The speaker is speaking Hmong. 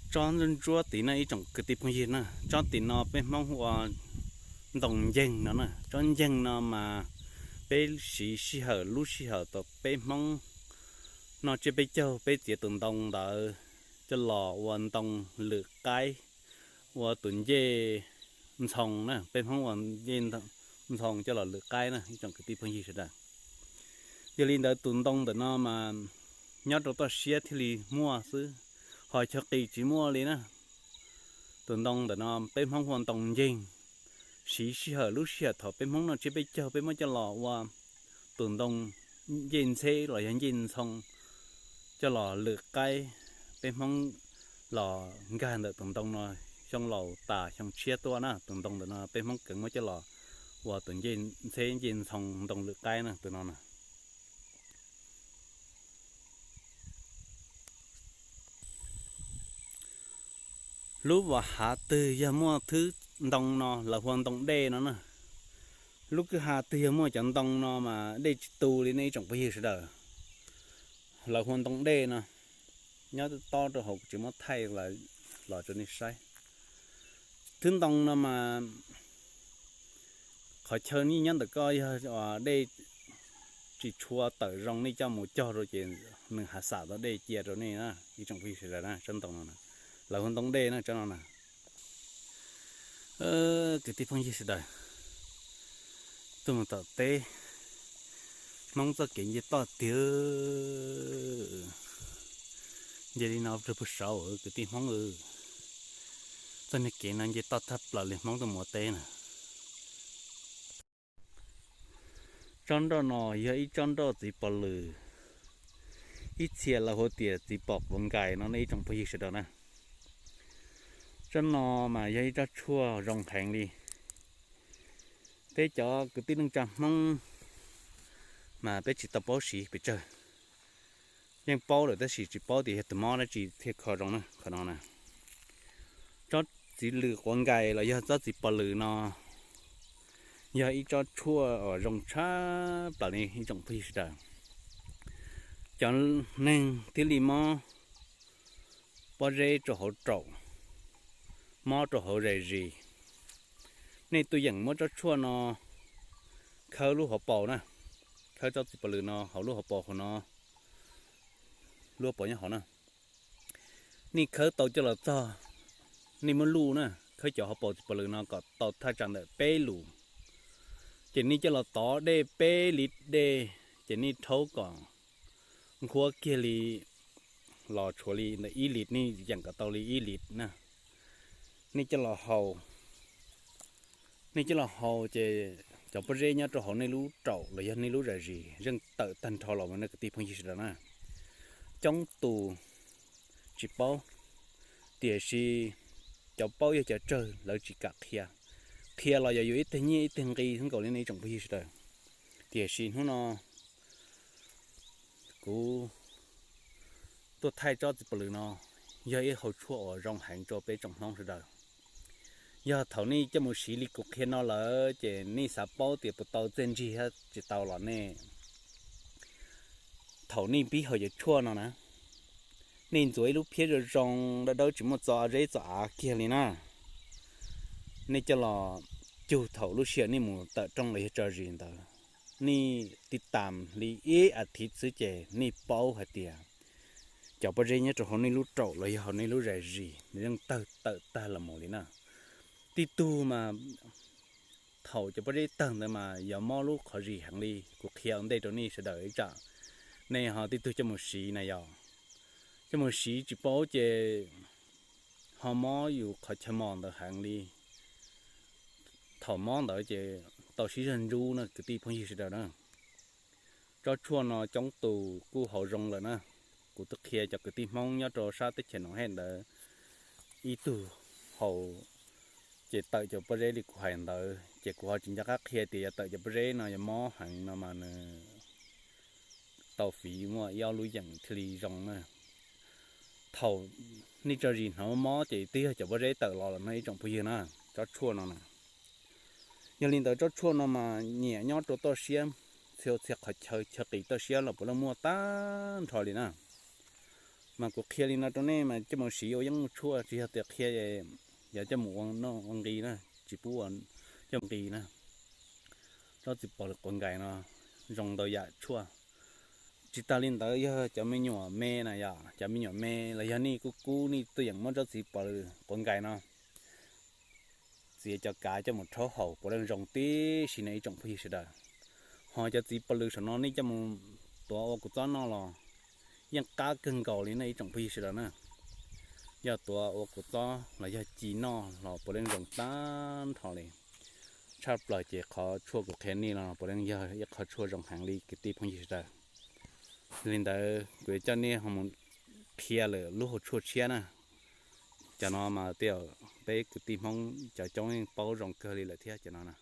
Tsob ntsuab ntsuab tid na ib tsoom kwv tij phooj ywg na, tsob tim no peb Hmoob hu ua ntoo nceeg no na. Tsob nceeg no mas peb siv sij hawm lub sij hawm tau peb Hmoob noj tsiab peb caug peb txiav tus ntoo ntawd coj los ua ntoo lwm qaib, ua tus ncej ntxhoo na, peb Hmoob ua ncej ntxhoo coj los lwm qaib na ib tsoom kwv tij phooj ywg sawv daws. Yog li ntawd tus ntoo ntawm no mas nyob rau toj siab thiaj li muaj xwb, ho chaw qis tsis muaj li na. Tus ntoo ntawm no peb Hmoob hu ua ntoo nceeg, siv sij hawm lub sij hawm thaum peb Hmoob noj tsiab peb caug peb muab coj los ua tus ntoo ncej ntxheb los yog ncej ntxhoo coj los lwm qaib. Peb Hmoob los nkag ntawm tus ntoo no xyoo laus tas xyoo tshiab tuaj na, tus ntoo ntawm no peb Hmoob kheev muab coj los ua tus ncej ntxheb ncej ntxhoo ntoo lwm qaib na tus no na. Lub vas hav twg yog muaj thwb ntoo no lawv hu ua ntoo dej no na. Lub kwj ha twg yog muaj cov ntoo no mas dej tsis tu li nej ib tsoom phooj ywg sawv daws. Lawv hu ua ntoo dej no, nyob tob rau hauv kuv tsis muab thaij los rau nej saib. Thwb ntoo no mas qhov chaw nej nyob ntawm koj yog dej tsis tshua tawm zoo nej coj mus cog rau ces nws hav xam tau dej cia rau nej na ib tsoom phooj ywg sawv daws na, tsob ntoo no na, lawv hu ntoo dej na tsob no na. Kwv tij phooj ywg sawv daws, tuaj mus tom teb, Hmoob txoj kev nce toj tiag. Nce li no rau puag saud kwv tij Hmoob, txoj niag kev no nce toj tag plaws li Hmoob tuaj mus ua teb na. Tsob nroj no yog ib tsob nroj txiv pos lwm, ib txhia lawv hu tias txiv pos quav nkais no nej ib tsoom phooj ywg sawv daws na. Tsob no mas yog ib tsob tshuaj zoo heev li. Peb cov kwv tij neej tsa Hmoob mas peb tsis tau paub siv pes tsawg, yeej paub lawm tab sis tsis paub tias yog tus mob dab tsi thiaj kho zoo na. Qhov no na, tsob txiv lwm quav nkais los yog tsob txiv pos lwm no yog ib tsob tshuaj uas zoo tshaj plaws li ib tsoom phooj ywg sawv daws. Cov neeg thiaj li mob pob zeb rau hauv raum, mob rau hauv zais zis, nej tuaj yeem muab tsob tshuaj no khawb lub hauv paus na, khawb tsob txiv pos lwm no hauv lub hauv paus hauv no, lub hauv paus nyob hauv na. Nej khawb tau coj los txog, nej muab luj na, khawb cov hauv paus txiv pos lwm no kom tau thaj tsam ntawm peb lus, ces nej coj los tov dej peb lis dej, ces nej rhaub kom nqhuab kiag li los tshuav li ntawm ib lis, nej yeem kom tau li ib lis na. Nej coj los haus, nej coj los haus ces cov pob zeb nyob rau hauv nej lub raum los yog nej lub zais zis yeej tawm tag nrho los mus nej kwv tij phooj ywg sawv daws na. Coob tus tsis paub, tiam sis cov paub yog cov tsawg lawv tsis kam qhia. Qhia los yog yuav ib teg nyiaj ib teg nqi xwb nkaus li nej ib tsoom phooj ywg sawv daws. Tiam sis hnub no kuv tuaj thaij tsob txiv pos lwm no yog ib hau tshuaj uas zoo heev rau peb tsoom Hmoob sawv daws. Yog thaum nej coj mus siv li kuv qhia no lawm ces nej xav paub tias puas tau txiaj ntsig thiab tsis tau los nej, thaum nej pib haus cov tshuaj no na, nej ntxuav ib lub phiab zoo zoo dawb dawb tsis muaj txo zeb txo av kiag li na. Nej coj los cug thaum lub sij hawm nej mus tawm rooj los yog tso zis ntawd, nej tib tas li ib as thiv xwb ces nej paub hais tias cov pob zeb nyob rau hauv nej lub raum los yog hauv nej lub zais zis nws yeej tawg tawm tag los mus li na. Tib tug mas thaum cov pob zeb tawg ntawd mas yog mob lub qhov zis heev li. Kuv qhia ua ntej rau nej sawv daws ib tsam nej ho tib tug coj mus siv na yog, coj mus siv tsis paub ces ho mob yus qhov chaw mos ntawd heev li. Thaum mob ntawd ces tau sib zog ntsub na kwv tij phooj ywg sawv daws na. Tsob tshuaj no coob tus kuj haus zoo lawm na. Kuv twb qhia cov kwv tij Hmoob nyob rau sab teb chaws Noom Hej ntawd ib tug haus ces tawm cov pob zeb li kuv hais ntawd, ces kuv ho tsis nco qab qhia tias yog tawm cov pob zeb no yog mob heev no mas nws tau fiv muaj ib ob lub yeem thiaj li zoo na. Thaum nej tso zis hnov mob ces twb yog cov pob zeb tawm los lawm no ib tsoom phooj ywg na, tsob tshuaj no na. Yog li ntawd tsob tshuaj no mas nyiam nyob rau toj siab, txhia txhia qhov chaw chaw qis toj siab los puav leej muaj tag nrho li na. Mas kuv qhia li no rau nej mas coj mus siv ua yeeb ua tshuaj, tsis yog tias qhia yog coj mus ua noj ua nqi na, tsis pub ua, coj mus nqi na. Tsob txiv pos lwm quav nkais no zoo ntau yam tshuaj. Tsis tas li ntawd yog cov me nyuam me na yom, cov me nyuam me los yog nej kuj kub nej tuaj yeem muab tsob txiv pos lwm quav nkais no txiav cov kav coj mus rhaub haus puav leej zoo tib si no ib tsoom phooj ywg sawv daws. Ho cov txiv pos lwm saum no nej coj mus tuav ua kua txob noj los yeej qab kawg nkaus li no ib tsoom phooj ywg sawv daws na. Yog tuav ua kua txob los yog ci noj los puav leej zoo tag nrho li. Tshaj plaws ces qhov tshuaj kuv qhia nej no puav leej yog ib qho tshuaj zoo heev li kwv tij phooj ywg sawv daws. Yog li ntawd kuv yuav coj nej ho mus qhia lawm lub hauv tshuaj tshiab na. Cov no mas tej zaum peb kwv tij Hmoob cov coob paub zoo kawg li lawm thiab cov no na.